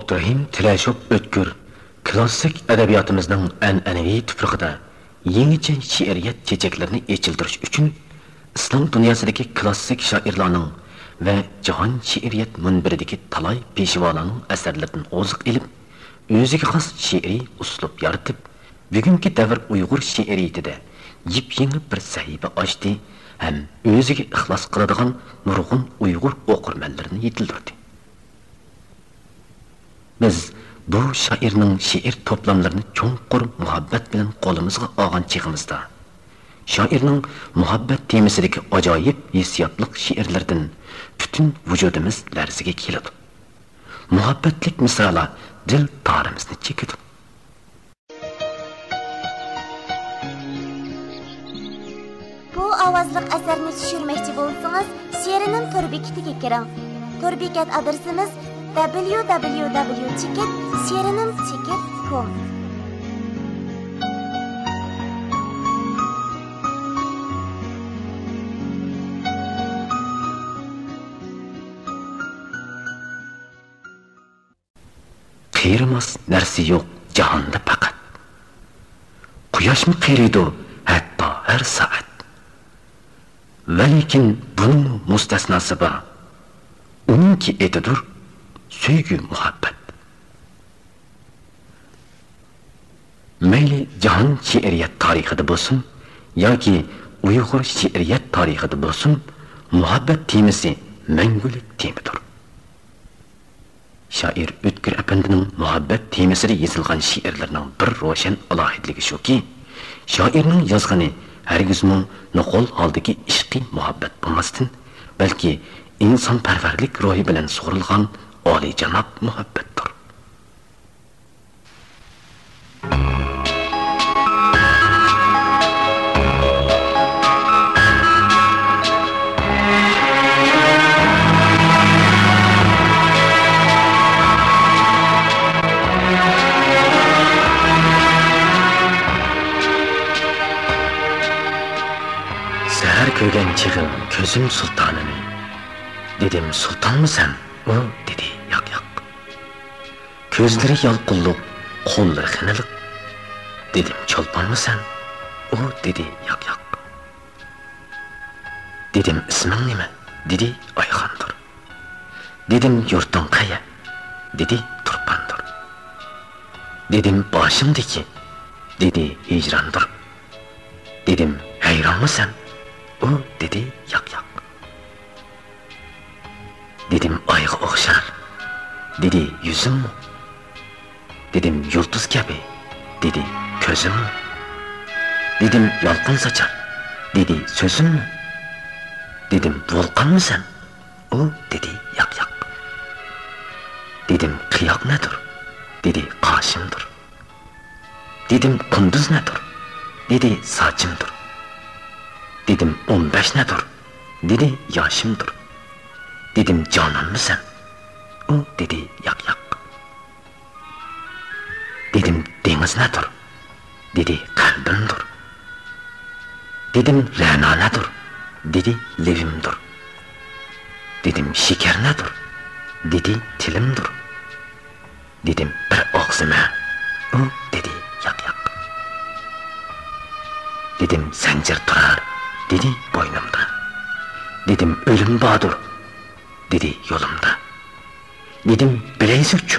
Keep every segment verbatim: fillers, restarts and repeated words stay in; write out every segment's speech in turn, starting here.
ئابدۇرېھىم تىلەشوف ئۆتكۈر كىلاسسىك ئەدەبىياتىمىزنىڭ ئەنئەنىۋى تۇپرىقىدا يېڭىچە شېئىرىيەت چېچەكلىرىنى ئېچىلدۇرۇش ئۈچۈن، ئىسلام دۇنياسىدىكى كىلاسسىك شائىرلارنىڭ ۋە جاھان شېئىرىيەت مۇنبىرىدىكى تالاي پېشۋالارنىڭ ئەسەرلىرىدىن ئوزۇق ئېلىپ، ئۆزىگە خاس شېئىرىي ئۇسلۇب يارىتىپ، بۈگۈنكى دەۋر ئۇيغۇر شېئىرىيىتىدە يېپيېڭى بىر سەھىپە ئاچتى ھەم ئۆزىگە ئىخلاس قىلىدىغان نۇرغۇن ئۇيغۇر ئوقۇرمەنلىرىنى يېتىلدۈردى. بىز بۇ شائىرنىڭ شېئىر توپلاملىرىنى چوڭقۇر مۇھەببەت بىلەن قولىمىزغا ئالغان چېغىمىزدا، شائىرنىڭ مۇھەببەت تېمىسىدىكى ئاجايىپ ھېسسىياتلىق شېئىرلىرىدىن پۈتۈن ۋۇجۇدىمىز لەرزىگە كېلىدۇ. مۇھەببەتلىك مىسرالار دىل تارىمىزنى چېكىدۇ. بۇ ئاۋازلىق ئەسەرنى چۈشۈرمەكچى بولسىڭىز، شېرىنىم تور بېكىتىگە كىرىڭ. تور بېكەت ئادرېسىمىز: دبليۇ دبليۇ دبليۇ چېكىت شېرىنىم چېكىت كوم. قېرىماس نەرسە يوق جاھاندا پەقەت. قۇياشمۇ قېرىيدۇ ھەتتا ھەر سائەت. ۋەلىكىن بۇنىڭمۇ مۇستەسناسى بار. ئۇنىڭكى ئېتىدۇر سۆيگۈ مۇھەببەت. مەيلى جاھان شېئىرىيەت تارىخىدا بولسۇن ياكى ئۇيغۇر شېئىرىيەت تارىخىدا بولسۇن، مۇھەببەت تېمىسى مەڭگۈلۈك تېمىدۇر. شائىر ئۆتكۈر ئەپەندىنىڭ مۇھەببەت تېمىسىدا يېزىلغان شېئىرلىرىنىڭ بىر روشەن ئالاھىدىلىكى شۇكى، شائىرنىڭ يازغىنى ھەرگىزمۇ نوقۇل ھالدىكى ئىشقىي مۇھەببەت بولماستىن، بەلكى ئىنسانپەرۋەرلىك روھى بىلەن سۇغۇرۇلغان ئالىيجاناب مۇھەببەتتۇر. سەھەر كۆرگەن چېغىم كۆزۈم سۇلتانىنى، دېدىم: «سۇلتانمۇ سەن؟» ئۇ دېدى: «ياق، ياق.» كۆزلىرى يالقۇنلۇق، قوللىرى خېنىلىق. دېدىم: «چولپانمۇ سەن؟» ئۇ دېدى: «ياق، ياق.» دېدىم: «ئىسمىڭ نېمە؟» دېدى: «ئايخاندۇر.» دېدىم: «يۇرتۇڭ قەيە؟» دېدى: «تۇرپاندۇر.» دېدىم: «باشىڭدىكى؟» دېدى: «ھىجراندۇر.» دېدىم: «ھەيرانمۇ سەن؟» ئۇ دېدى: «ياق، ياق.» دېدىم: «ئايغا ئوخشار.» دېدى: «يۈزۈممۇ؟» دېدىم: «يۇلتۇز كەبى.» دېدى: «كۆزۈممۇ؟» دېدىم: «يالقۇن ساچار.» دېدى: «سۆزۈممۇ؟» دېدىم: «ۋولقانمۇ سەن؟» ئۇ دېدى: «ياق، ياق.» دېدىم: «قىياق نەدۇر؟» دېدى: «قاشىمدۇر.» دېدىم: «قۇندۇز نەدۇر؟» دېدى: «ساچىمدۇر.» دېدىم: «ئون بەش نەدۇر؟» دېدى: «ياشىمدۇر.» دېدىم: «جانانمۇ سەن؟» ئۇ دېدى: «ياق، ياق.» دېدىم: «دېڭىز نەدۇر؟» دېدى: «قەلبىمدۇر.» دېدىم: «رەنا نەدۇر؟» دېدى: «لېۋىمدۇر.» دېدىم: «شېكەر نەدۇر؟» دېدى: «تىلىمدۇر.» دېدىم: «بىر ئاغزىم ھە.» ئۇ دېدى: «ياق، ياق.» دېدىم: «زەنجىر تۇرار.» دېدى: «بوينۇمدا.» دېدىم: «ئۆلۈم باردۇر.» دېدى: «يولۇمدا.» دېدىم: «بىلەيزۈكچۇ؟»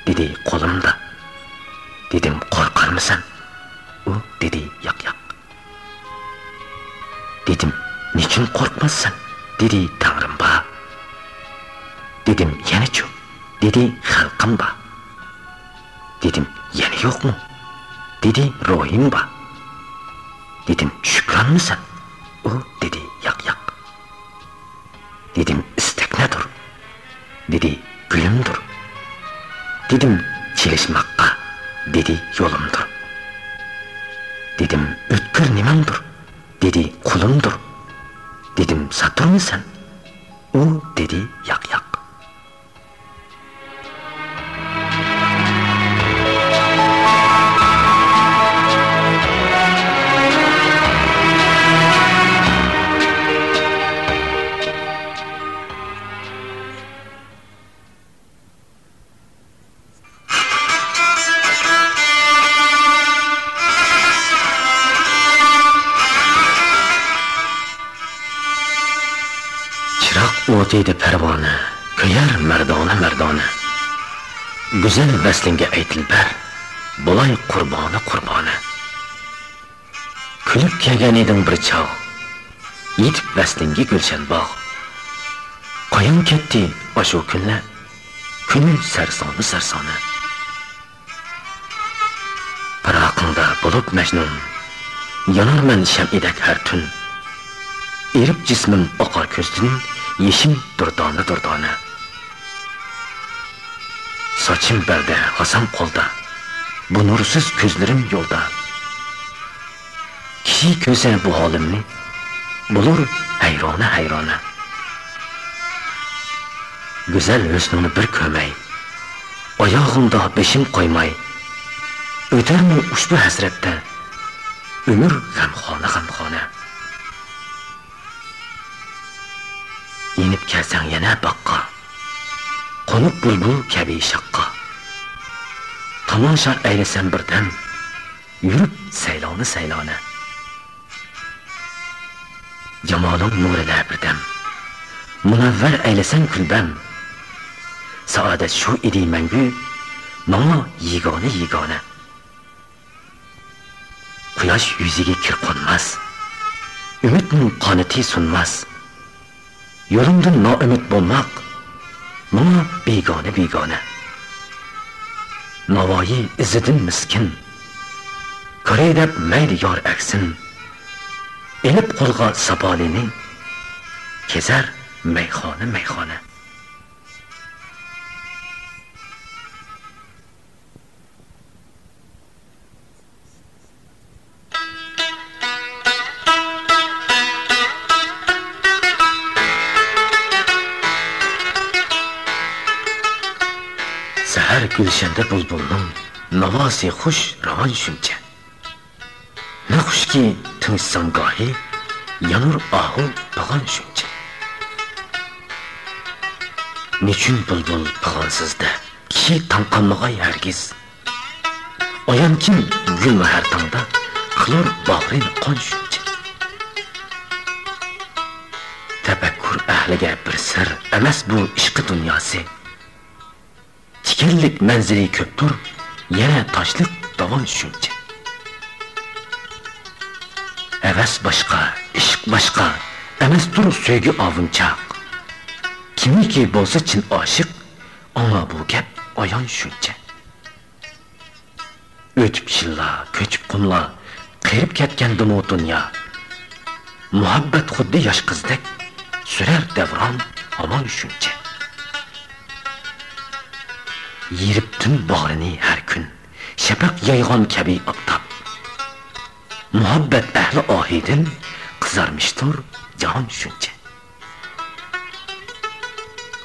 دېدى: «قولۇمدا.» دېدىم: «قورقارمىسەن؟» ئۇ دېدى: «ياق، ياق.» دېدىم: «نېچۈن قورقماسسەن؟» دېدى: «تەڭرىم بار.» دېدىم: «يەنىچۇ؟» دېدى: «خەلقىم بار.» دېدىم: «يەنە يوقمۇ؟» دېدى: «روھىم بار.» دېدىم: «شۈكرانمىسەن؟» ئۇ دېدى: «ياق، ياق.» دېدىم: «ئىستەك نەدۇر؟» دېدى: «گۈلۈمدۇر.» دېدىم: «چېلىشماققا.» دېدى: «يولۇمدۇر.» دېدىم: «ئۆتكۈر نېمەڭدۇر؟» دېدى: «قۇلۇمدۇر.» دېدىم: «ساتۇرمىسەن؟» ئۇ دېدى: «ياق، ياق.» دېدى پەرۋانە، كۆيەر مەردانە، مەردانە. گۈزەل ۋەسلىڭگە ئەي دىلبەر، بولاي قۇربانە، قۇربانە. كۈلۈپ كەلگەن ئىدىڭ بىر چاغ، يېتىپ ۋەسلىڭگە گۈلشەن باغ. قايان كەتتى ئاشۇ كۈنلەر، كۆڭۈل سەرسانە، سەرسانە. پىراقىڭدا بولۇپ مەجنۇن، يانارمەن شەمئىدەك ھەر تۈن. ئېرىپ جىسمىم ئاقار كۆزدىن، يېشىم دۇردانە، دۇردانە. ساچىم بەردە ھاسام قولدا، بۇ نۇرسىز كۆزلىرىم يولدا. كىشى كۆرسە بۇ ھالىمنى، بولۇر ھەيرانە، ھەيرانە. گۈزەل ھۆسنۈڭنى بىر كۆرمەي، ئاياغىڭدا بېشىم قويماي، ئۆتەرمۇ ئۇشبۇ ھەسرەتتە ئۆمۈر غەمخانە، غەمخانە. يېنىپ كەلسەڭ يەنە باغقا، قونۇپ بۇلبۇل كەبى شاخقا. تاماشا ئەيلىسەم بىردەم، يۈرۈپ سەيلانە، سەيلانە. جامالىڭ نۇرىدا بىردەم، مۇنەۋۋەر ئەيلىسەڭ كۈلبەم. سائادەت شۇ ئىدى مەڭگۈ، ماڭا يېگانە، يېگانە. قۇياش يۈزىگە كىر قونماس، ئۈمىدنىڭ قانىتى سۇنماس. يولۇڭدىن نائۈمىد بولماق ماڭا بىگانە، بىگانە. ناۋايى ئىزىدىن مىسكىن، كۆرەي دەپ مەيلى يار ئەكسىن. ئېلىپ قولغا ساپالىنى، كېزەر مەيخانا، مەيخانا. سەھەر گۈلشەندە بۇلبۇلنىڭ ناۋاسى خۇش، راۋان شۇنچە. نەخۇشكى، تىڭشىسام گاھى، يانۇر ئاھۇ پىغان شۇنچە. نېچۈن بۇلبۇل پىغانسىز دەپ، كىشى تاڭ قالمىغاي ھەرگىز. ئايانكىن، گۈلمۇ ھەر تاڭدا قىلۇر باغرىنى قان شۇنچە. تەپەككۇر ئەھلىگە بىر سىر ئەمەس بۇ ئىشقى دۇنياسى. تىكەنلىك مەنزىلى كۆپتۇر، يەنە تاشلىق داۋان شۇنچە. ھەۋەس باشقا، ئىشق باشقا، ئەمەستۇر سۆيگۈ ئاۋۇنچاق. كىمكى بولسا چىن ئاشىق، ئاڭا بۇ گەپ ئايان شۇنچە. ئۆتۈپ يىللار، كۆچۈپ قۇملار، قېرىپ كەتكەندىمۇ دۇنيا. مۇھەببەت خۇددى ياش قىزدەك، سۈرەر دەۋران ھامان شۇنچە. يېرىپ تۈن باغرىنى ھەر كۈن، شەپەق يايغان كەبى ئاپتاپ. مۇھەببەت ئەھلى ئاھىدىن، قىزارمىشتۇر جاھان شۇنچە.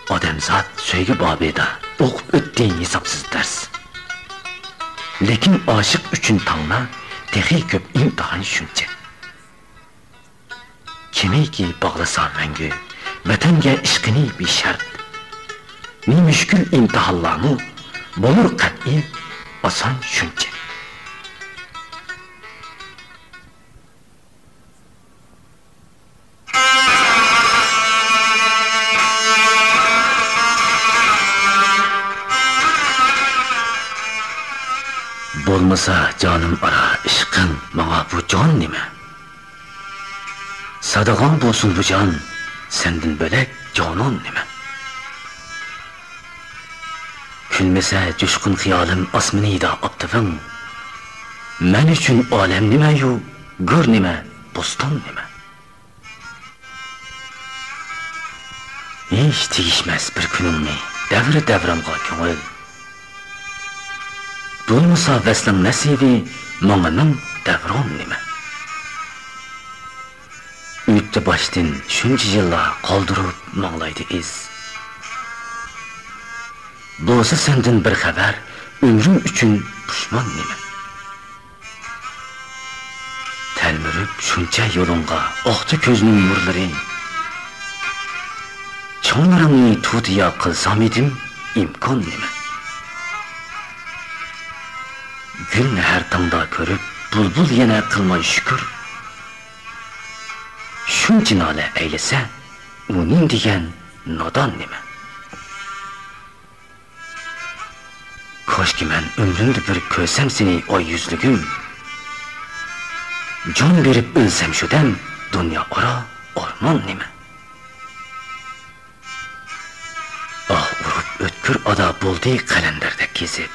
ئادەمزات سۆيگۈ بابىدا ئوقۇپ ئۆتتى ھېسابسىز دەرس. لېكىن ئاشىق ئۈچۈن تاڭلار تېخى كۆپ، ئىمتىھان شۇنچە. كىمكى باغلىسا مەڭگۈ ۋەتەنگە ئىشقىنى بىشەرت. نېمە مۈشكۈل ئىمتىھانلارمۇ بولۇر قەتئىي ئاسان شۇنچە. بولمىسا جانىم ئارا ئىشقىڭ، ماڭا بۇ جان نېمە؟ سادىغاڭ بولسۇن بۇ جان، سەندىن بۆلەك جانان نېمە؟ كۈلمىسە جۇشقۇن خىيالىم ئاسمىنىدا ئاپتىپىڭ، مەن ئۈچۈن ئالەم نېمە يۇ، گۆر نېمە، بوستان نېمە؟ ھېچ تېگىشمەس بىر كۈنۈڭنى دەۋرە دەۋرانغا كۆڭۈل. بولمىسا ۋەسلىڭ نەسىبى، ماڭىمىڭ دەۋران نېمە؟ ئۆتتى باشتىن شۇنچە يىللار، قالدۇرۇپ ماڭلايدۇ ئىز. بولسا سەندىن بىر خەۋەر، ئۆمرۈم ئۈچۈن پۇشمان نېمە؟ تەلمۈرۈپ شۇنچە يولۇڭغا ئاقتى كۆزنىڭ نۇرلىرى. چوڭلىرىڭنى تۇتىيا قىلسام ئىدىم، ئىمكان نېمە؟ گۈلنى ھەر تاڭدا كۆرۈپ، بۇلبۇل يەنە قىلماي شۈكۈر. شۇنچە نالە ئەيلىسە، ئۇنىڭ دېگەن نادان نېمە؟ كاشكى مەن ئۆمرۈمدە بىر كۆرسەم سېنى، ئاي يۈزلۈكۈم. جان بېرىپ ئۆلسەم شۇ دەم، دۇنيا ئارا ئارمان نېمە؟ ئاھ ئۇرۇپ ئۆتكۈر ئادا بولدى قەلەندەردەك كېسىپ.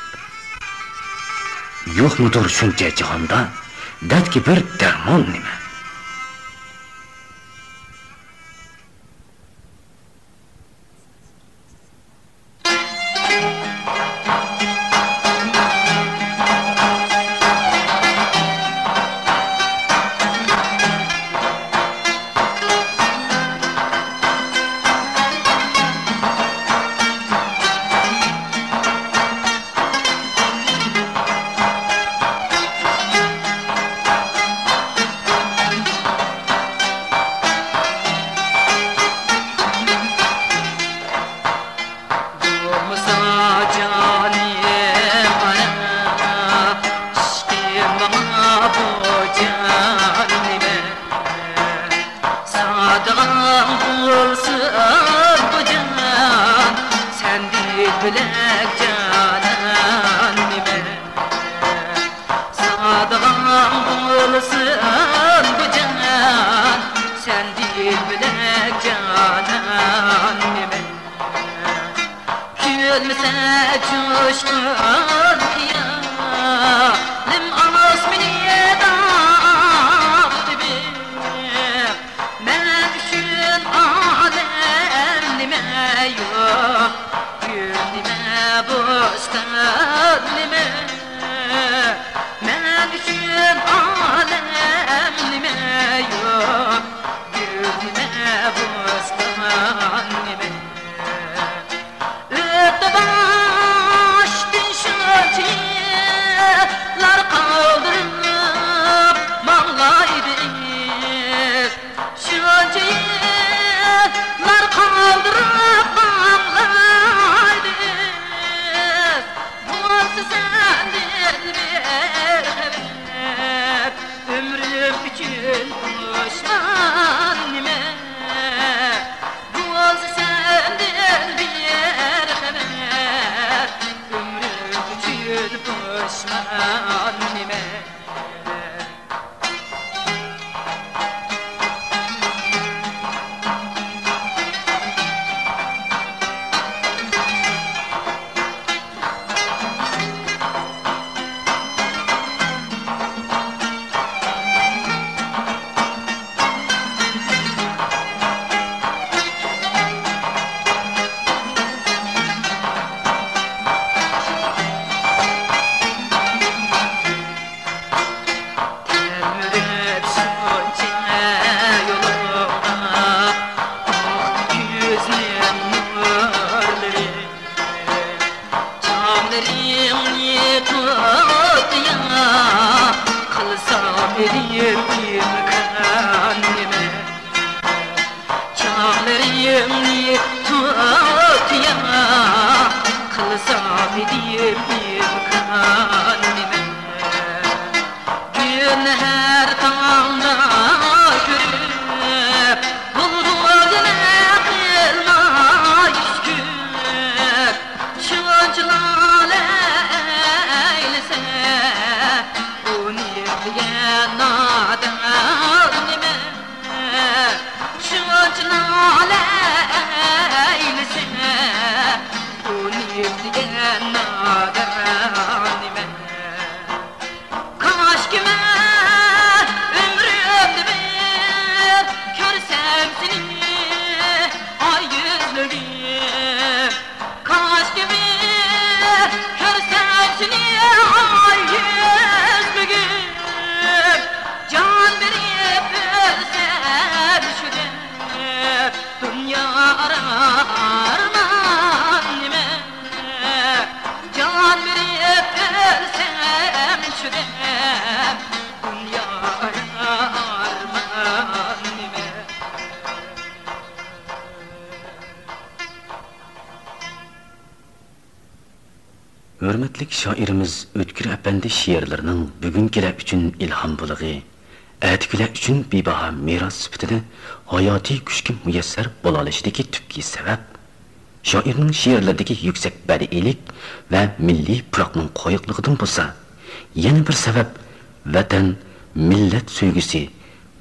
يوقمۇدۇر شۇنچە جاھاندا، دەردكە بىر دەرمان نېمە؟ بولمىسا جانىم ئانا، ئىشقىم ماڭا بۇ جان نېمە؟ ساتىغان بولسۇن بۇ جان، سەندىن بۆلەك جانان نېمە؟ ساتىغان بولسۇن بۇ جان، سەندىن بۆلەك جانان نېمە؟ كۈلمىسە جۇشقۇن خىيالىم، ئاسمىنى داغ تېپىپ. مەن ئۈچۈن ئالەم نېمە يوق، گۈل نېمە، بوستان نېمە؟ مەن ئۈچۈن ئالەم نېمە يوق، گۈل نېمە، بوستان نېمە؟ ئۆتتى باشتىن شۇنچە يىللار قالدۇرۇپ ماڭلايدۇ ئىز. شۇنچە يىللار قالدۇرۇپ ماڭلايدۇ ئىز. بولسا سەندىن بىر خەۋەر، ئۆمرۈم ئۈچۈن پۇشمان نېمە؟ بولسا سەندىن بىر خەۋەر، ئۆمرۈم ئۈچۈن پۇشمان نېمە؟ تەلمۈرۈپ شۇنچە يولۇڭدا، ئاقتى كۈزنىڭ نۇرلىرى. چاغلىرىڭنى تۇتىيا قىلسام ئىدىم ئىمكان نېمە؟ چاغلىرىڭنى تۇتىيا قىلسام ئىدىم ئىمكان نېمە؟ كۈن ھەر تاڭدا كۆرۈپ، بۇلبۇل يەنە قىلماي ئۈچ كۈن. شۇنچىلا ئەيلىسە، ئۇنى دېگەن نادان نېمە؟ شۇنچىلا ئەيلىسە، ئۇنى دېگەن نادان نېمە؟ كاشكى مەن ئۆمرۈمدە بىر كۆرسەم سېنى، ئاي يۈزلۈكۈم. كاشكى بىر كۆرسەم سېنى، ئاي يۈزلۈكۈم. جان بېرىپ ئۆلسەم شۇ دەم، دۇنيا ئارا ئارمان نېمە؟ جان بېرىپ ئۆلسەم شۇ دەم، دۇنيا ئارا ئارمان نېمە؟ ھۆرمەتلىك شائىرىمىز ئۆتكۈر ئەپەندى شېئىرلىرىنىڭ بۈگۈنكىلەر ئۈچۈن ئىلھام بۇلىغى، ئەتىكىلەر ئۈچۈن بىباھا مىراس سۈپىتىدە ھاياتىي كۈچكە مۇيەسسەر بولالىشىدىكى تۈپكى سەۋەب، شائىرنىڭ شېئىرلىرىدىكى يۈكسەك بەدىئىيلىك ۋە مىللىي پىراقنىڭ قويۇقلۇقىدىن بولسا، يەنە بىر سەۋەب ۋەتەن، مىللەت سۆيگۈسى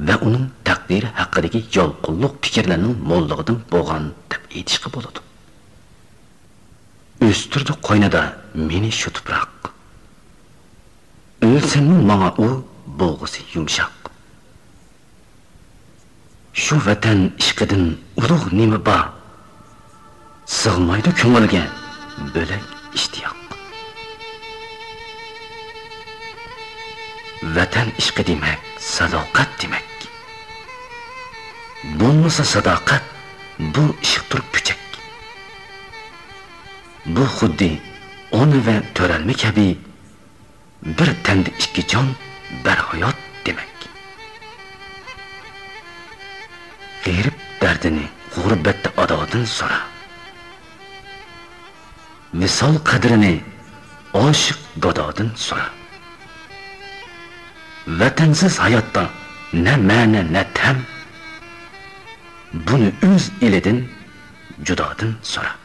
ۋە ئۇنىڭ تەقدىرى ھەققىدىكى يالقۇنلۇق پىكىرلەرنىڭ موللۇقىدىن بولغان دەپ ئېيتىشقا بولىدۇ. ئۆستۈردى قوينىدا مېنى شۇ تۇپراق. ئۆلسەممۇ ماڭا ئۇ بولغۇسى يۇمشاق. شۇ ۋەتەن ئىشقىدىن ئۇلۇغ نېمە بار؟ سىغمايدۇ كۆڭۈلگە بۆلەك ئىشتىياق. ۋەتەن ئىشقى دېمەك، ساداقەت دېمەك. بولمىسا ساداقەت، بۇ ئىشقتۇر پۈچەك. بۇ خۇددى ئانا ۋە تۆرەلمە كەبى، بىر تەندە ئىككى جان، بىر ھايات دېمەك. غېرىب دەردىنى غۇربەتتە ئادادىن سورا. ۋىسال قەدرىنى ئاشىق گادادىن سورا. ۋەتەنسىز ھاياتتا نە مەنە، نە تەم. بۇنى ئۆز ئېلىدىن، جۇدادىن سورا.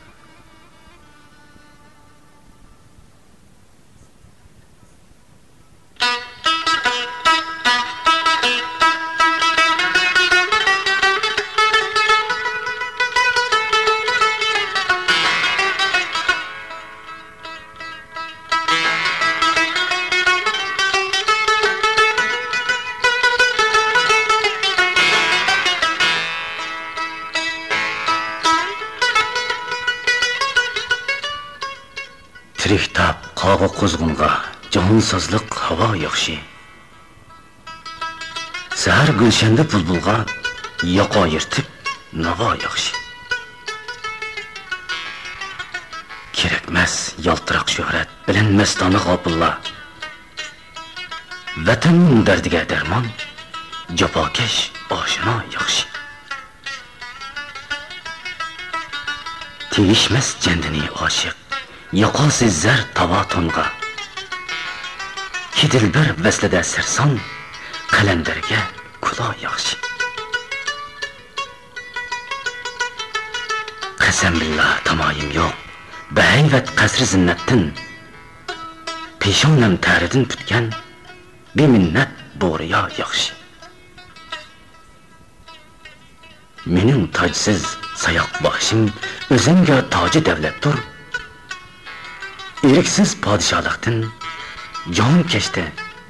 تىرىك تاپ قاغا قۇزغۇنغا جاھانسازلىق ھاۋا ياخشى. سەھەر گۈلشەندە بۇلبۇلغا ياقا يىرتىپ ناۋا ياخشى. كېرەكمەس يالتىراق شۆھرەت بىلەن مەستانە غاپىللار. ۋەتەننىڭ دەردىگە دەرمان، جاپاكەش ئاشنا ياخشى. تېگىشمەس جەندىنى ئاشىق، ياقاسى زەر تاۋا تونغا. كى دىلبەر ۋەسلىدە سەرسان، قەلەندەرگە كۇلا ياخشى. قەسەم بىللا تامايىم يوق، بەھەيۋەت قەسرى زىننەتتىن. پېشانەم تەرىدىن پۈتكەن، بىمىننەت بورىيا ياخشى. مېنىڭ تاجسىز ساياق باشىم ئۆزۈڭگە تاجى دەۋلەتتۇر. ئېرىكسىز پادىشاھلىقتىن جاھانكەشتە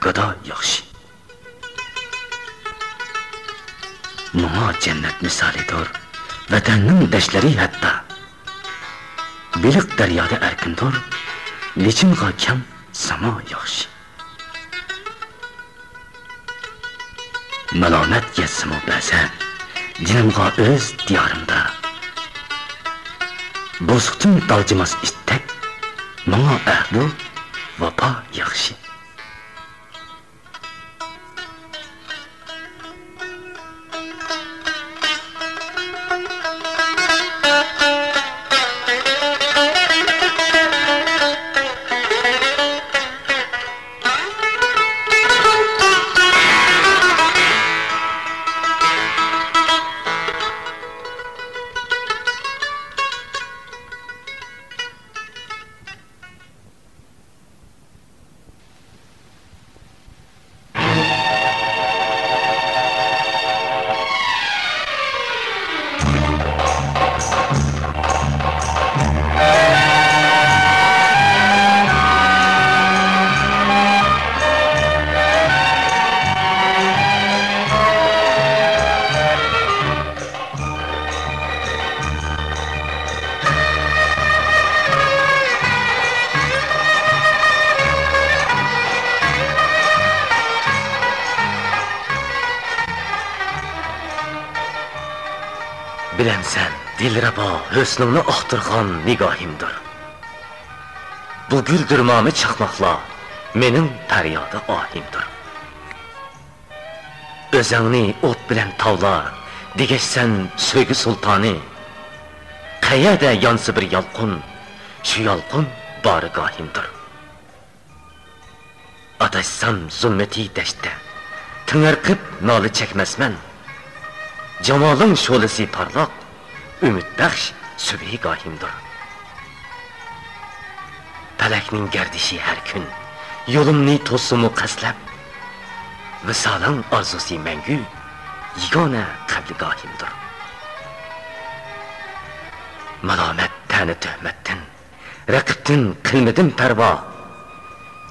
گادا ياخشى. ماڭا جەننەت مىسالىدۇر ۋەتەننىڭ دەشتلىرى ھەتتا. بېلىق دەريادا ئەركىندۇر، لېچىنغا كەڭ ساما ياخشى. مالامەت يەتسىمۇ بەزەن جېنىمغا ئۆز دىيارىمدا، بوسۇغىچىم دالجىماس ئىتتەك، ماڭا ئەھدۇ ۋاپا ياخشى. بىلەمسەن، دىلرەبا ھۆسنۈڭنى ئاختۇرغان نىگاھىمدۇر. بۇ گۈلدۈرمامە چاقماقلار مېنىڭ پەريادى ئاھىمدۇر. ئۆزۈڭنى ئوت بىلەن تاۋلا دېگەچسەن سۆيگۈ سۇلتانى. قەيەردە يانسا بىر يالقۇن، شۇ يالقۇن بارگاھىمدۇر. ئاداشسام زۇلمىتى دەشتتە، ھۆڭرىقىپ نالە چەكمەسمەن. جامالىڭ شولىسى پارلاق، ئۈمىد بەخش سۈبھىگاھىمدۇر. پەلەكنىڭ گەردىشى ھەر كۈن يولۇمنى توسسىمۇ قەستلەپ، ۋىسالىڭ ئارزۇسى مەڭگۈ يېگانە قەبلىگاھىمدۇر. مالامەت تەنە تۆھمەتتىن، رەقىبتىن قىلمىدىم پەرۋا.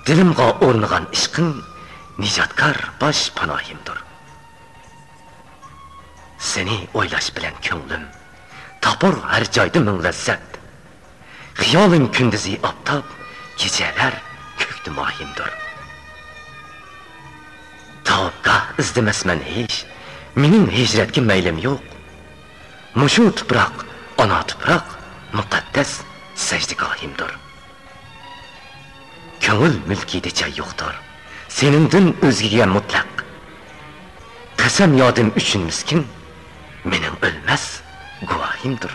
دىلىمغا ئورنىغان ئىشقىڭ نىجاتكار باش پاناھىمدۇر. سېنى ئويلاش بىلەن كۆڭلۈم تاپار ھەر جايدا مىڭ لەززەت. خىيالىڭ كۈندۈزى ئاپتاپ، كېچەلەر كۆكتە ماھىمدۇر. تاۋابگاھ ئىزدىمەسمەن ھېچ، مېنىڭ ھىجرەتكە مەيلىم يوق. مۇشۇ تۇپراق، ئانا تۇپراق، مۇقەددەس سەجدىگاھىمدۇر. كۆڭۈل مۈلكىدە جاي يوقتۇر سېنىڭدىن ئۆزگىگە مۇتلەق. قەسەم يادىم ئۈچۈن مىسكىن، مېنىڭ ئۆلمەس گۇۋاھىمدۇر.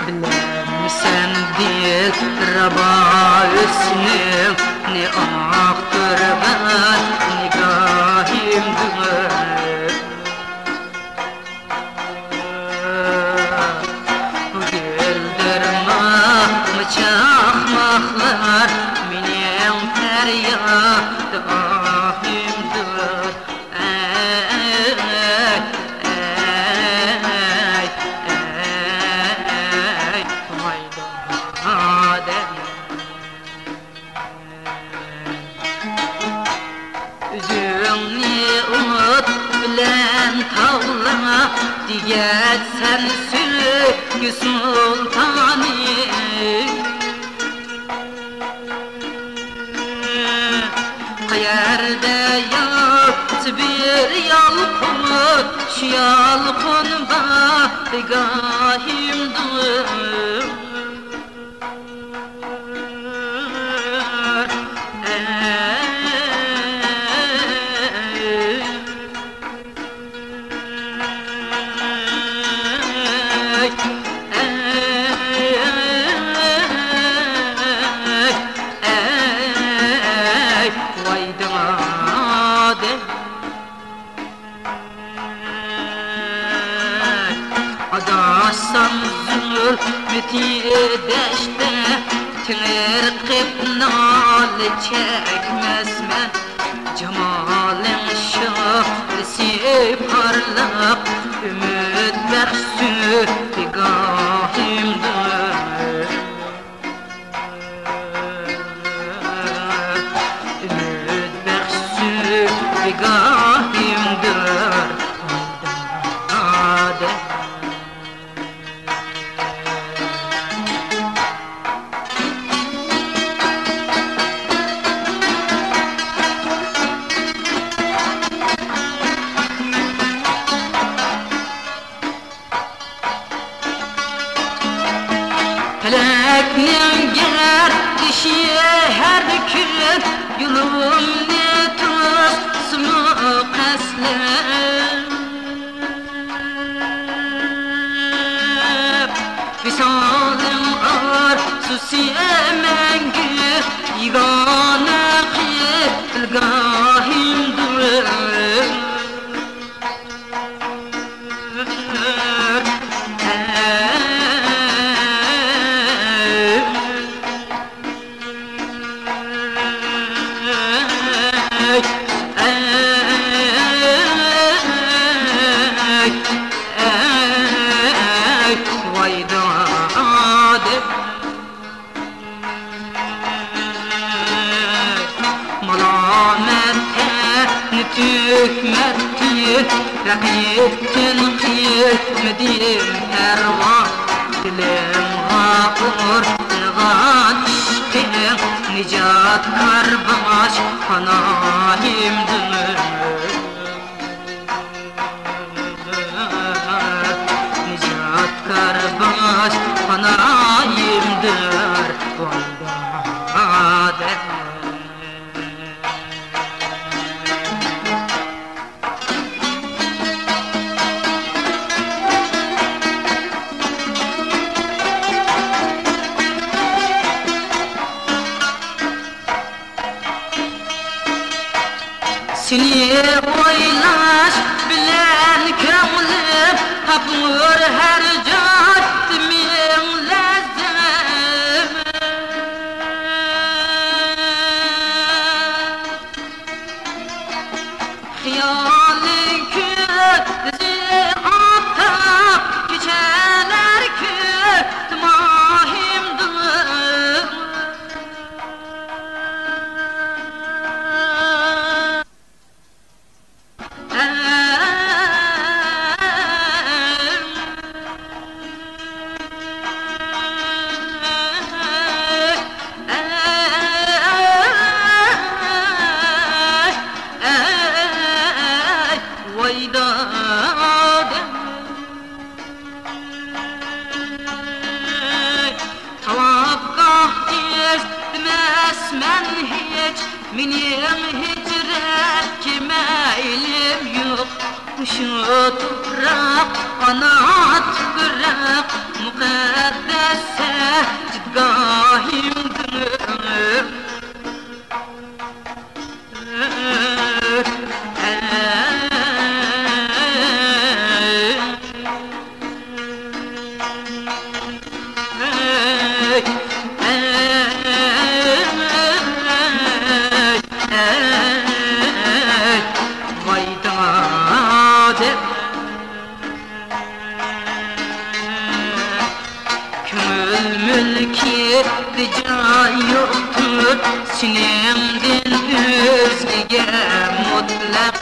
بىلەمسەن دىلرەبا ھۆسنۈڭنى ئاختۇرغان نىگاھىمدىن؟ گۈلدۈرما چاقماقلار مېنىڭ پەرياد ئاھىمدۇر. ئەي، ئەي، ئەي، ئەي، ۋاي دادام. ئۆزۈڭنى ئوت بىلەن تاۋلا، دېگەنسەن سۆيگۈ سۇلتانى. قەيەردە ياتسا بىر يالقۇن، شۇ يالقۇن بارگاھىمدۇر. ئاداشسام زۇلمىتى دەشتتە، تېڭىرقىپ نالە چەكمەسمەن. جامالىڭ شولىسى پارلاق، ئۈمىد بەخش سۈبھىگاھىمدۇر. ئۈمىد بەخش سۈبھىگاھىمدۇر. پەلەكنىڭ گەردىشى ھەر كۈن يولۇمنى توسسىمۇ قەستلەپ. ۋىسالىڭ ئارزۇسى مەڭگۈ يېگانە قىبلىگاھىمدۇر. قېيىپتىن قېيىتمىدىم پەرۋا، دىلىمغا ئورنىغان ئىشقىڭ، نىجاتكار باش پاناھىمدىن. نىجاتكار باش پاناھىمدىن. سېنى ئويلاش بىلەن كۆڭلۈم، تاپۇر ھەر جايدا مىڭ لەززەت. خىيالىڭ كۈندۈزى ئاپتاپ، كېچەلەر كۈن تىماھىمدىن. ۋاي دادە. تاۋابقاھ ئىزدىمەسمەن ھېچ، مېنىڭ ھېچ رەتكە مەيلىم يوق. مۇشۇ تۇپراق، ئانا تۇپراق، مۇقەددەس سەجدىگاھىمدىن. كۆڭۈل مۈلكىدە جاي يوقتۇر سېنىڭدىن ئۆزگىگە مۇتلەق.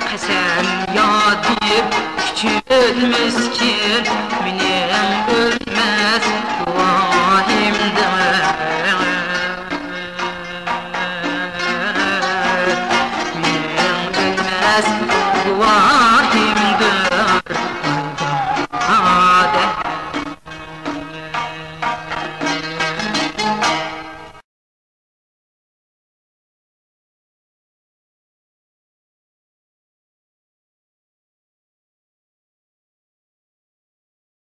قەسەم يادىپ كۈچۈل مىسكىن مېنىڭ ئۆلمەس گۇۋاھىمدىن. مېنىڭ ئۆلمەس